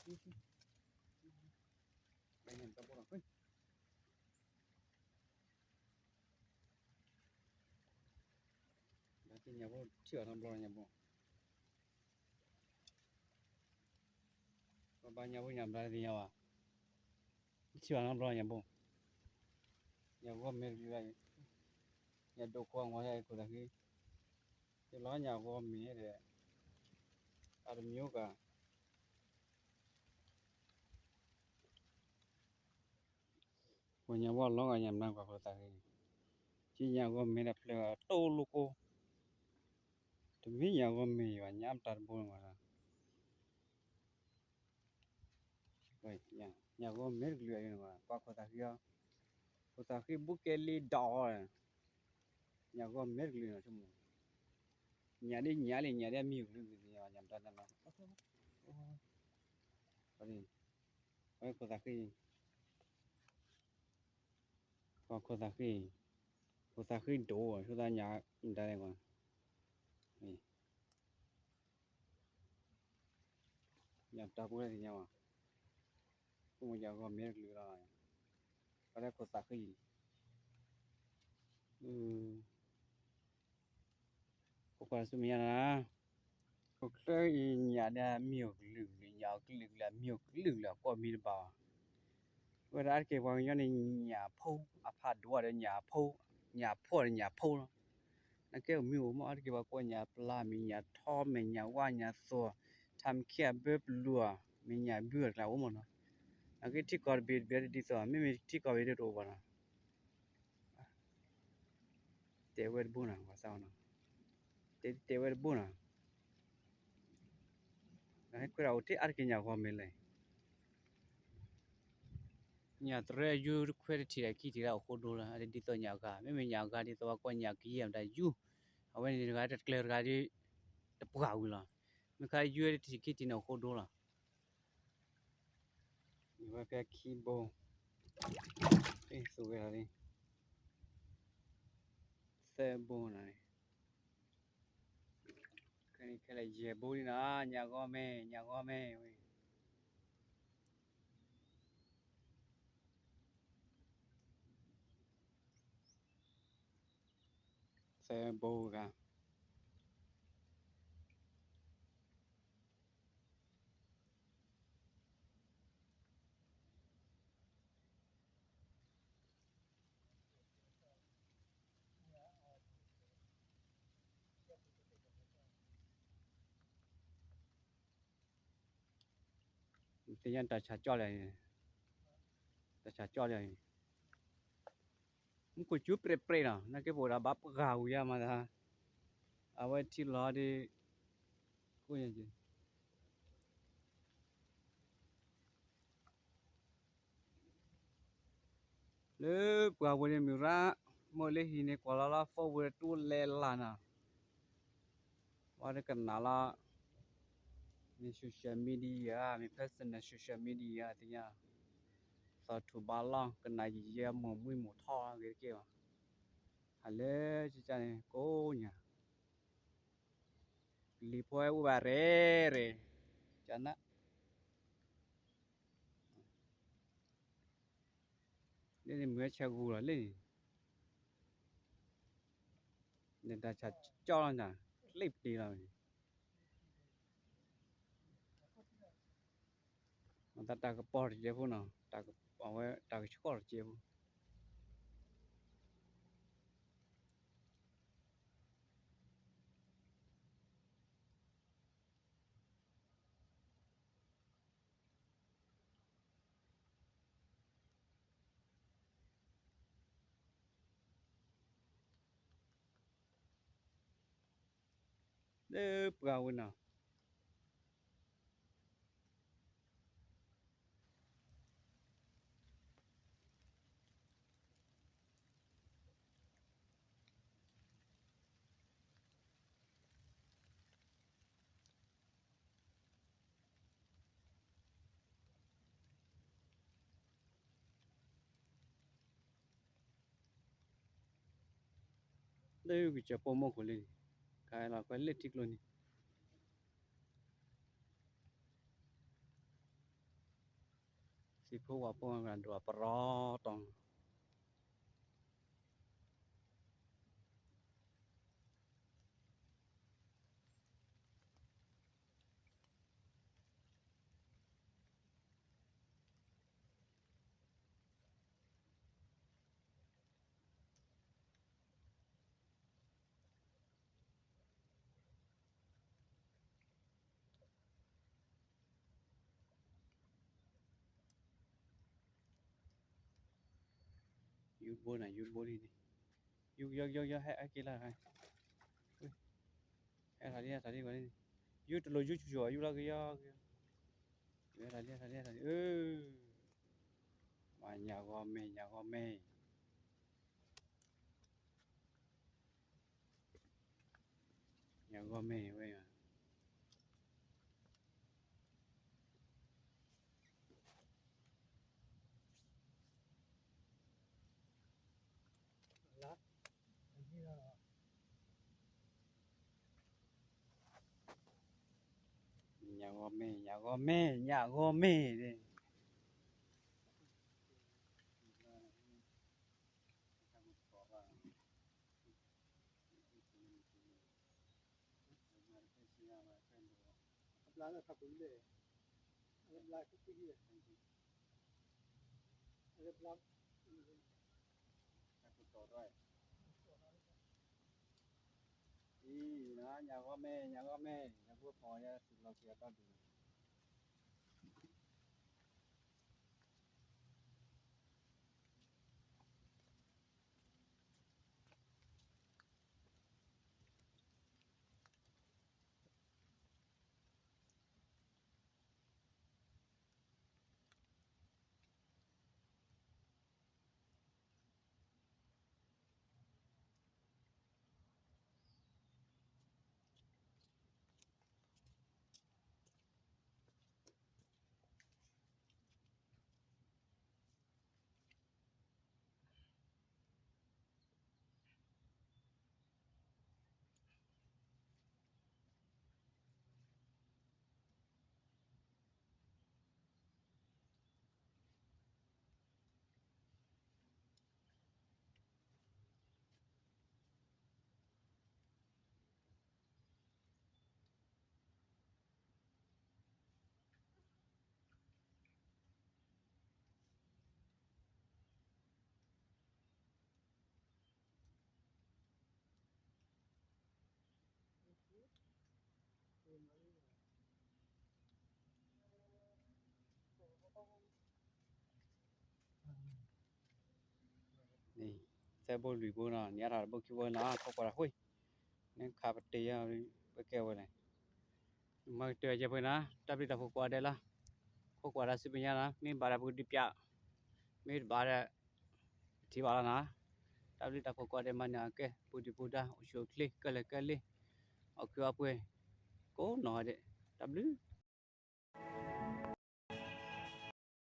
ဘၣ်ညၣ်တဘိလီၤ, ဘၣ်ညၣ်ဖိထံၣ်အီၤနီတဘျီညၣ်ဖိ, ဘၣ်ညၣ်ဖိညၣ်ဘျါသ့ၣ်ညါဘၣ်, ထံၣ်အီၤနီတဘျီညၣ်ဖိ, ညၣ်ဂီၢ်မ့ၢ်တကလုာ်, ညၣ်ဒိၣ်ခိၣ်အငီၢ်ယါအံၤခိၣ်သးဃံ, ယလီၤညၣ်ဂီၢ်မ့ၢ်ဒီး, အတမံၤအိၣ်ကၤ ပှၤညၣ်ဝီလီၤဂာ်ညၣ်မနုၤကွၢ်ခိၣ်သးဃံ, ကညၣ်ဂီၢ်မ့ၢ်တဖျၢၣ်တိၢ်လိၣ်ကိၢ်, တမ့ၢ်ညၣ်ဂီၢ်မ့ၢ်ဘၣ် ညၣ်မတၤတဘိန့ၣ်, ညၣ်ဂီၢ်မ့ၢ်တကလုာ်အံၤ, ကွၢ်ခိၣ်သးဃံအီၤ, ခိၣ်သးဃံဘူးကဲလံဒီး, ညၣ်ဂီၢ်မ့ၢ်တကလုာ်နီၤ, ဆိကမိၣ်, ညၣ်ဒ်ညၣ်လံ ညၣ်ဒ်အမံၤကလုာ်ကလုာ်သ့ၣ်ညါ ညၣ်မတၤတၢ်နီၤ, ခိၣ်သးဃံ ပှၤခိၣ်သးဃံ, ခိၣ်သးဃံဒိၣ် ဆိသးညၣ်မတၤလဲၣ်ကွၢ်, ညၣ်တၢ်ဖိတၢ်သ့ၣ်ညါဘၣ်, ခိၣ်မ့ၢ်ညၣ်ဂီၢ်မ့ၢ်တကလုာ်လီၤ, ပှၤလၢခိၣ်သးဃံ, ခိၣ်ခွါဆူမဲာ်ညါနၤ, ခိၣ်ချၢအံၤညၣ်ဒ်အမံၤအိၣ်ကလုာ်ကလုာ် ညၣ်အိၣ်ကလုာ်ကလုာ် အမံၤအိၣ်ကလုာ်ကလုာ် အကိးမံၤတဘၣ်ဘၣ်, ဝဲဒၣ်အါတက့ၢ်ပှၤကညီန့ၣ် ညၣ်ဖိ အဖးဒိၣ်ဒီးညၣ်ဖိ, ညၣ်ဖိဒီးညၣ်ဖိလီၤ, နကဲအိၣ်မံၤအိၣ်မ့ၢ်အါတက့ၢ်ပှၤကိးညၣ်ပျၢ် မ့ၢ်ညၣ်ထီ မ့ၢ်ညၣ်ဝါ ညၣ်သိၣ်, ထါမခံအဘၢပလူၤ, မ့ၢ်ညၣ်ဘုအကျါအိၣ်မ့ၢ်နီၤ, နကထံကီၢ်တဘ့ၣ်တဘ့ၣ်ဒ်သိး မ့မ့ၢ်ထံကီၢ်ဘ့ၣ်ဒ်တအိၣ်ဘၣ်နီၤ တဲဝဲတဘိနီၤ ပှၤစၢ်နီၤ, တဲတဲဝဲတဘိနီၤ, နဟဲခွဲးဒၣ်အိၣ်ထဲအါတက့ၢ်ညၣ်ဂီၢ်မ့ၢ်လဲၣ်, ညၣ်တရဲအယူတခွဲးတထံၣ်ဒီးခံထံၣ်ဒီးအိၣ်ဃိဒိလီၤ, အဒ်သိးညၣ်အဂၤ မ့မ့ၢ်ညၣ်အဂၤဒ်သိးပှၤကိးညၣ်ကယဲၢ်မတၤယူ, အဝဲန့ၣ်တဂၤတကျၢၤတဂၤဒီး တပှၢ်ဝံၤလီၤ, မ့ၢ်ခါယူဝဲတထံၣ်ခံထံၣ်န့ၣ်အိၣ်ဃိဒိလီၤ ဝဲဖဲခံဘိ, သၢဘိနၤ, ခဲလၢာ်ယဲၢ်ဘိလံနီၤ ညၣ်ဂီၢ်မ့ၢ် ညၣ်ဂီၢ်မ့ၢ်ဝဲ, သၢဘိဂၤ သ့ၣ်ညါတၢ်ဆၣ်ကၠီလၢ, တၢ်ဆၣ်ကၠီလၢ, မူခိၣ်စူၤပြဲးပြဲးနီၤ နကဲပအိၣ်ဒီးဘၣ်ပှၤဂၤဝံၤယါမၤသး, အဝဲထံလီၤဒ် လၢပှၤဝဲန့ၣ်မုၢ်ရၣ်, မ့ၢ်လၢဟံၣ်န့ၣ်ကွၢ်လီၤလီၤ phone ဝဲတတူၢ်လဲၤလၢ်နီၤ, ဝဲတကနၣ်လီၤ, မ့ၢ် social media မ့ၢ် personal social media သ့ၣ်ညါ, သီထူၣ်ဘးလီၤ ကနၣ်ယဲမိၢ်မှံမိၢ်ထီဂ့ၤတက့ၢ်ဘၣ်, ဟးလၢကကန့ၣ်ကိးညါ ကလံၤဖိအိၣ်ဘၣ်ရဲၣ်ရဲၣ်, ကနၣ်, လၢန့ၣ်မုၢ်ဆဲးဂူၤလီၤလၢန့ၣ်, နတၢ်ဆၣ်ကၠီလီၤနၤ, လ့ၣ်ပတ့ၤလီၤန့ၣ် အတၢ်ကပီၤတကဲဖိနီၤ, အဝဲတၢ်ကဆှီတကဲဖိ လၢပှၤဝဲနီၤ လၢကစၢၢ်ပိာ်မိၢ်ခိၣ်လံ, ကလီၤကွဲလၢထံကျိန့ၣ်, ဖိဝၤဖိဒိၣ်အပရီတီ ယူၢ်ဘိန့ၣ် ယူၢ်ဘိလံန့ၣ်, ယူၢ် ယူၢ် ယူၢ် ယူၢ် ဟဲ ဟဲက့ၤလၢ်, ဟဲထီၣ်လံ ဟဲထီၣ်လံဝဲန့ၣ်, ယူၢ်တလိၣ်ယူၢ်ဆူၣ်ဆူၣ် ယူၢ်လီၤက့ၤယီက့ၤ, ဟဲထီၣ်လံ ဟဲထီၣ်လံ ဟဲထီၣ်လံ, မ့ၢ်ညၣ်ဂီၤမ့ၢ် ညၣ်ဂီၤမ့ၢ် ညၣ်ဂီၤမ့ၢ်ဝဲ, ညၣ်ဂီၤမ့ၢ် ညၣ်ဂီၤမ့ၢ် ညၣ်ဂီၤမ့ၢ်န့ၣ် အဘျါလၢခါပူၤလဲၣ်, အဘျါ အဘျါ အံၤ ညၣ်ဂီၤမ့ၢ် ညၣ်ဂီၤမ့ၢ် ညၣ်ဂီၤမ့ၢ် ယဖိဖီၣ်ယဲ သုးလီၤက့ၤအတၢ်ဒုး သၢဘိလွံၢ်ဘိနီၤ နံၤအါထီၣ်တဘိခံဘိနီၤ ခိးကွၢ်တၢ်ဃု, နခးပတ့ၢ်ယၤ ပကဲဝဲလဲၣ်, မၤကတၢၢ်ယဲၢ်ပှဲၤနီၤ တၢ်ဘျုးတၢ်ဖှိၣ်ကိးဂၤဒဲးလီၤ, ခိးကွၢ်တၢ်ဆူမဲာ်ညါနီၤ မ့ၢ်ဘၣ်ဒီးပကဒုးပၠး, မ့ၢ်တဘၣ်ဒီး ပထံၣ်ဘၣ်လီၤနီၤ, တၢ်ဘျုးတၢ်ဖှိၣ်ကိးဂၤဒဲး မၤန့ၢ်အကဲ ပူၤဒံးပူၤဒါ အိၣ်ဆူၣ်အိၣ်ချ့ ကဲလဲၣ်ကဲလ့, အီၣ်ကုၢ်အီပှဲၤ ကိးနီၢ်ဂၤဒဲး, တၢ်ဘျုး